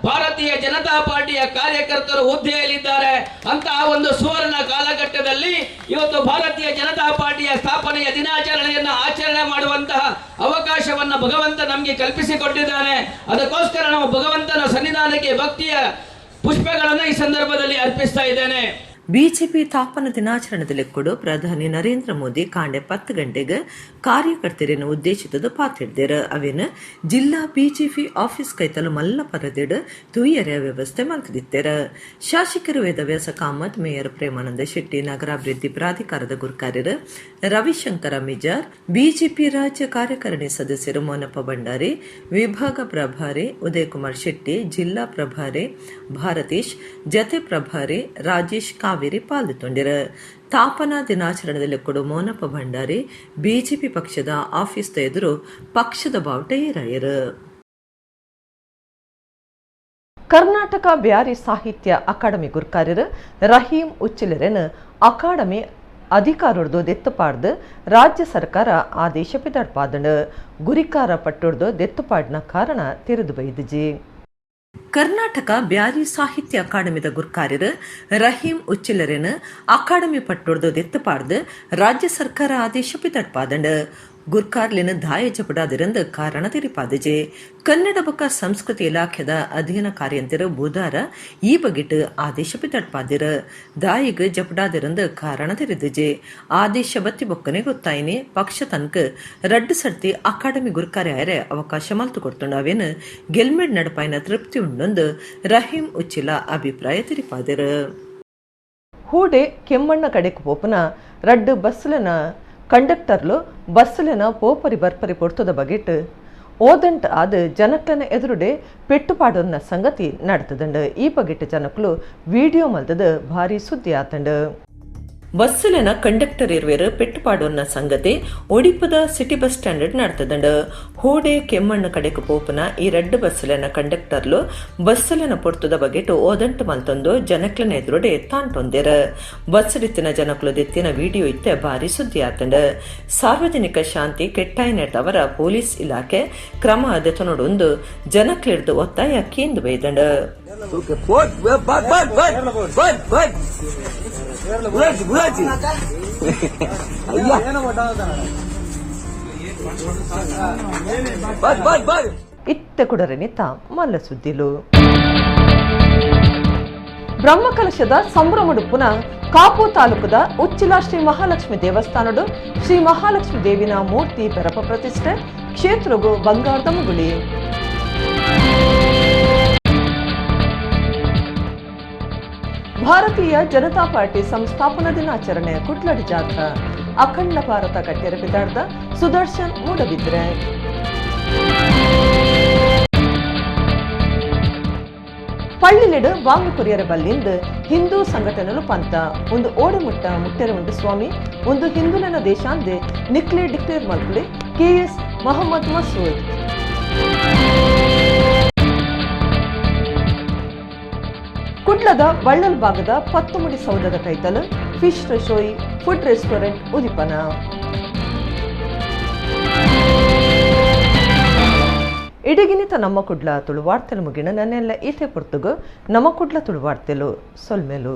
ಭಾರತೀಯ ಜನತಾ ಪಾರ್ಟಿಯ ಕಾರ್ಯಕರ್ತರು ಹುದ್ದೆಯಲ್ಲಿದ್ದಾರೆ. ಅಂತಹ ಒಂದು ಸುವರ್ಣ ಕಾಲಘಟ್ಟದಲ್ಲಿ ಇವತ್ತು ಭಾರತೀಯ ಜನತಾ ಪಾರ್ಟಿಯ ಸ್ಥಾಪನೆಯ ದಿನಾಚರಣೆಯನ್ನು ಆಚರಣೆ ಮಾಡುವಂತಹ ಅವಕಾಶವನ್ನು ಭಗವಂತ ನಮಗೆ ಕಲ್ಪಿಸಿಕೊಟ್ಟಿದ್ದಾನೆ. ಅದಕ್ಕೋಸ್ಕರ ನಾವು ಭಗವಂತನ ಸನ್ನಿಧಾನಕ್ಕೆ ಭಕ್ತಿಯ ಪುಷ್ಪಗಳನ್ನು ಈ ಸಂದರ್ಭದಲ್ಲಿ ಅರ್ಪಿಸ್ತಾ ಇದ್ದೇನೆ. ಬಿಜೆಪಿ ತಾಪನ ದಿನಾಚರಣೆದಲ್ಲಿ ಕೂಡ ಪ್ರಧಾನಿ ನರೇಂದ್ರ ಮೋದಿ ಕಾಂಡೆ 10 ಗಂಟೆಗೆ ಕಾರ್ಯಕರ್ತರನ್ನು ಉದ್ದೇಶಿತದ ಪಾತಿಡ್ದೇರು. ಅವೇನು ಜಿಲ್ಲಾ ಬಿಜೆಪಿ ಆಫೀಸ್ ಕೈತಲು ಮಲ್ಲ ಪರದಿಡು ತುಯ್ಯರೆ ವ್ಯವಸ್ಥೆ ಮಲ್ತದಿತ್ತೆರ. ಶಾಸಕರು ವೇದವ್ಯಾಸ ಕಾಮತ್, ಮೇಯರ್ ಪ್ರೇಮಾನಂದ ಶೆಟ್ಟಿ, ನಗರಾಭಿವೃದ್ಧಿ ಪ್ರಾಧಿಕಾರದ ಗುರುಕಾರ್ಯರು ರವಿಶಂಕರ ಮಿಜಾರ್, ಬಿಜೆಪಿ ರಾಜ್ಯ ಕಾರ್ಯಕಾರಿಣಿ ಸದಸ್ಯರು ಮೋನಪ್ಪ ಭಂಡಾರಿ, ವಿಭಾಗ ಪ್ರಭಾರಿ ಉದಯಕುಮಾರ್ ಶೆಟ್ಟಿ, ಜಿಲ್ಲಾ ಪ್ರಭಾರಿ ಭಾರತೇಶ್, ಜತೆ ಪ್ರಭಾರಿ ರಾಜೇಶ್ ಕಾವೇರಿ ಪಾಲ್ಗೊಂಡಿರು. ತಾಪನಾ ದಿನಾಚರಣೆಯಲ್ಲಿ ಕೂಡ ಮೋನಪ್ಪ ಭಂಡಾರಿ ಬಿಜೆಪಿ ಪಕ್ಷದ ಆಫೀಸ್ ಎದುರು ಪಕ್ಷದ ಬಾವುಟ ಏರಾಯರು. ಕರ್ನಾಟಕ ಬ್ಯಾರಿ ಸಾಹಿತ್ಯ ಅಕಾಡೆಮಿ ಗುರ್ಕಾರ್ಯರು ರಹೀಂ ಉಚ್ಚಿಲರೆನ್ ಅಕಾಡೆಮಿ ಅಧಿಕಾರೊಡ್ದು ದೆತ್ತುಪಾಡ್ದು ರಾಜ್ಯ ಸರ್ಕಾರ ಆದೇಶ ಪಿದಡ್ಪಾದಂಡು. ಗುರಿಕಾರ ಪಟ್ಟೊಡ್ದು ದೆತ್ತುಪಾಡ್ನ ಕಾರಣ ತೆರೆದು ಬೈದಿಜಿ. ಕರ್ನಾಟಕ ಬ್ಯಾರಿ ಸಾಹಿತ್ಯ ಅಕಾಡೆಮಿದ ಗುರ್ಕಾರ್ಯರು ರಹೀಂ ಉಚ್ಚಿಲರೆನ್ ಅಕಾಡೆಮಿ ಪಟ್ಟೊಡ್ದು ದೆತ್ತುಪಾಡ್ದು ರಾಜ್ಯ ಸರ್ಕಾರ ಆದೇಶ ಪಿದಡ್ಪಾದಂಡು. ಗುರ್ಕಾರ್ಲಿನ ದಾಯ ಜಪಡಾದಿರಂದು ಕಾರಣ ತೆರಿಪಾದಿಜೆ. ಕನ್ನಡ ಬೊಕ್ಕ ಸಂಸ್ಕೃತಿ ಇಲಾಖೆದ ಅಧೀನ ಕಾರ್ಯಂತಿರು ಬುಧಾರ ಈ ಬಗೆಟ್ ಆದೇಶ ಪಿದಡ್ಪಾದಿರು. ದಾಯಿಗ್ ಜಪಡಾದಿರಂದು ಕಾರಣ ತೆರಿದಿಜೆ. ಆದೇಶ ಬತ್ತಿ ಬೊಕ್ಕನೆ ಗೊತ್ತಾಯಿನಿ ಪಕ್ಷ ತನಕ ರಡ್ಡು ಸರ್ತಿ ಅಕಾಡೆಮಿ ಗುರ್ಕಾರ್ಯಾಯರೆ ಅವಕಾಶ ಮಲ್ತು ಕೊಡ್ತುಂಡಾವೇನು ಗೆಲ್ಮೆಡ್ ನಡಪಾಯಿನ ತೃಪ್ತಿ ಉಂಡೊಂದು ರಹೀಂ ಉಚ್ಚಿಲ ಅಭಿಪ್ರಾಯ ತೆರಿಪಾದಿರು. ಹೂಡೆ ಕೆಮ್ಮಣ್ಣ ಕಡೆಕ್ ಪೋಪುನ ರಡ್ಡು ಬಸ್ಸುಲನ ಕಂಡಕ್ಟರ್ಲು ಬಸ್ಸುಲೆನ ಪೋಪರಿ ಬರ್ಪರಿ ಪೊರ್ತದ ಬಗೆಟ್ ಓದಂಟ್ ಆದ್ ಜನಕ್ಲನ ಎದುರುಡೆ ಪೆಟ್ಟುಪಾಡೊನ್ನ ಸಂಗತಿ ನಡತದಂಡು. ಈ ಬಗೆಟ್ ಜನಕ್ಲು ವಿಡಿಯೋ ಮಲ್ದದ ಭಾರಿ ಸುದ್ದಿ ಆತಂಡು. ಬಸ್ಸುಲೆನ ಕಂಡಕ್ಟರ್ ಇರುವೆರು ಪೆಟ್ಟುಪಾಡೊನ್ನ ಸಂಗತಿ ಒಡಿಪುದ ಸಿಟಿ ಬಸ್ ಸ್ಟ್ಯಾಂಡರ್ಡ್ ನಡತದಂಡು. ಹೋಡೆ ಕೆಮ್ಮಣ್ಣ ಕಡೆಕ್ ಪೋಪುನ ಈ ರಡ್ಡು ಬಸ್ಸುಲೆನ ಕಂಡಕ್ಟರ್ಲು ಬಸ್ಸುಲೆನ ಪೊರ್ತದ ಬಗೆಟ್ ಓದಂಟು ಮಲ್ತೊಂದು ಜನಕ್ಲನ ಎದುರುಡೆ ತಾಂಟೊಂದೆರ್. ಬಸ್ ದಿತ್ತಿನ ಜನಕ್ಲು ದಿತ್ತಿನ ವಿಡಿಯೋ ಇತ್ತೆ ಭಾರಿ ಸುದ್ದಿ ಆತಂಡು. ಸಾರ್ವಜನಿಕ ಶಾಂತಿ ಕೆಟ್ಟಾಯಿನೆಡ್ದವರ ಪೊಲೀಸ್ ಇಲಾಖೆ ಕ್ರಮ ದೆತೊನೊಡೊಂದು ಜನಕ್ಲಿಡ್ದು ಒತ್ತಾಯ ಕೇಂದು ಬೈದಂಡು. ಇತ್ತ ಕುಡರನಿತ ಮಲ್ಲ ಸುದ್ದಿಲು. ಬ್ರಹ್ಮಕಲಶದ ಸಂಭ್ರಮಡು ಪುನಃ ಕಾಪು ತಾಲೂಕದ ಉಚ್ಚಿಲ ಶ್ರೀ ಮಹಾಲಕ್ಷ್ಮಿ ದೇವಸ್ಥಾನಡು ಶ್ರೀ ಮಹಾಲಕ್ಷ್ಮಿ ದೇವಿನ ಮೂರ್ತಿ ಪೆರಪ ಪ್ರತಿಷ್ಠೆ ಕ್ಷೇತ್ರಗೂ ಬಂಗಾರದ ಮುಗುಳಿ. ಭಾರತೀಯ ಜನತಾ ಪಾರ್ಟಿ ಸಂಸ್ಥಾಪನಾ ದಿನಾಚರಣೆ ಕುಟ್ಲಡಿ ಜಾಥಾ ಅಖಂಡ ಭಾರತ ಕಟ್ಟೆರ ಪಿದಾಡ್ದ ಸುದರ್ಶನ್ ಮೂಡಬಿದ್ರೆ. ಪಳ್ಳಿಲಿಡು ವಾಂಗ ಕೊರಿಯರ ಬಲ್ಲಿಂದ ಹಿಂದೂ ಸಂಘಟನೆಲು ಪಂತ ಒಂದು ಓಡಮುಟ್ಟ ಮುಟ್ಟೆರ ಉಂಡು ಸ್ವಾಮಿ ಒಂದು ಹಿಂದೂಲನ ದೇಶಾಂದೆ ನಿಕ್ಲೆ ಡಿಕ್ಲೇರ್ ಮಲ್ಕುಲೆ ಕೆಎಸ್ ಮೊಹಮ್ಮದ್ ಮಸೂದ್. ಕುಡ್ಲದ ಬಳ್ಳಲ್ ಭಾಗದ ಪತ್ತುಮುಡಿ ಸೌಧದ ಕೈತಲ್ ಫಿಶ್ ರಸೋಯಿ ಫುಡ್ ರೆಸ್ಟೋರೆಂಟ್ ಉದಿಪನ. ಇಡಗಿನಿತ ನಮ್ಮ ಕುಡ್ಲ ತುಳುವಾರ್ತೆಲು ಮುಗಿಣ ನನ್ನೆಲ್ಲ ಈತೆ ಪೊರ್ತುಗು ನಮ್ಮ ಕುಡ್ಲ ತುಳುವಾರ್ತೆಲು ಸೊಲ್ಮೆಲು.